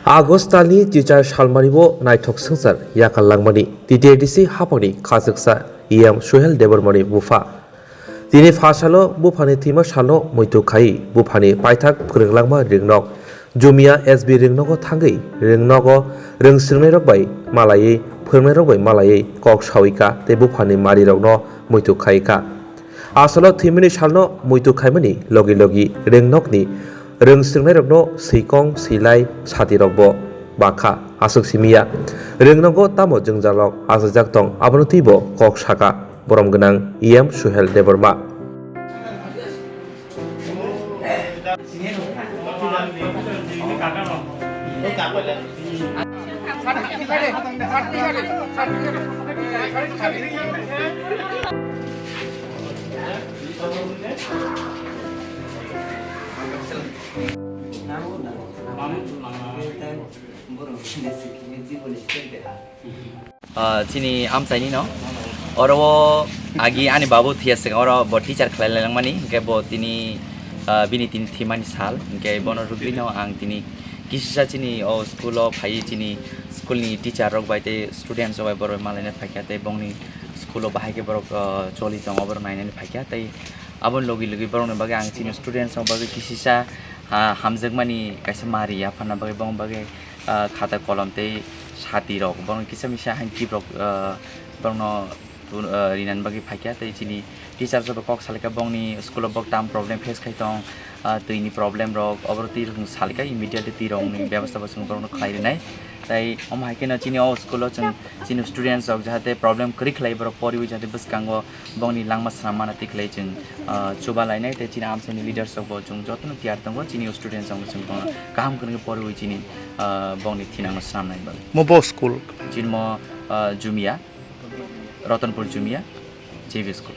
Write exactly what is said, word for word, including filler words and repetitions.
August talni teacher salmani bo naithok swngchar yakal langmani T T A D C haphangni khachuksa E M Suhel Debbarmani bupha. Tini pha salo buphani thwima salno muitu khai buphani paithak phwrwng langma Ringnok Jumia S B Ringnogo thangwi Ringnogo rwng swrwngnairok bai malaiwi phwrwngnairok bai malaiwi kok sawi kha tei buphani marirokno muitu khai kha. Asalo thwimani salno muitu khaimani logi logi Ringnokni rwng swrwngnairokno swikong swilai satirokbo bakha aswk simiya. Ringnogo tamo jwngjalrok achaijak tong abono twibo kok saka borom gwnang E M Suhel Debbarma. Ah, chini amchaini no. Oro o agi ani babu thia sing oro bo teacher khlai langmani, hingke bo tini, ah, bini tini thimani sal, hingke bono rwgwi no ang tini kisisa chini o school o phai chini school ni teacher rok bai tei students rok bai borok malaina phaikha tei bongni school o bahai khe borok, ah, choli tongo borok nainani phaikha tei aboni logi logi borokni bagwi ang chini students rok bagwi kisisa, ah, hamjakmani kaisa mari yapharna bagwi bong bagwi ah, khata kolom tei sati rok borokno kisa misa hain tip rok, ah, borokno, ah, rinani bagwi phaikha tei chini teacher rok kok salai kha bongni school o bok tam problem face khai tong, ah, twi ni problem rok oboro twi rok salai kha immediately twi rok ni bebostha bo chwng borokno khlai rinai tei omo hai kheno chini o school o chwng chini students rok jahate problem kwrwi khlai borok poriwi jahate bwskango bongni langma swnam mana twi khlai chwng, ah, chuba lainai tei chini amchaini leaders rok bo chwng jotono tiyar tongo chini students rok chwng bono kaham kwrwngwi poriwi chini, ah, bongni thinangno swnamnai bagwi. Mo bo school? Chini mo, ah, Jumia, Ratanpur Jumia, J B school.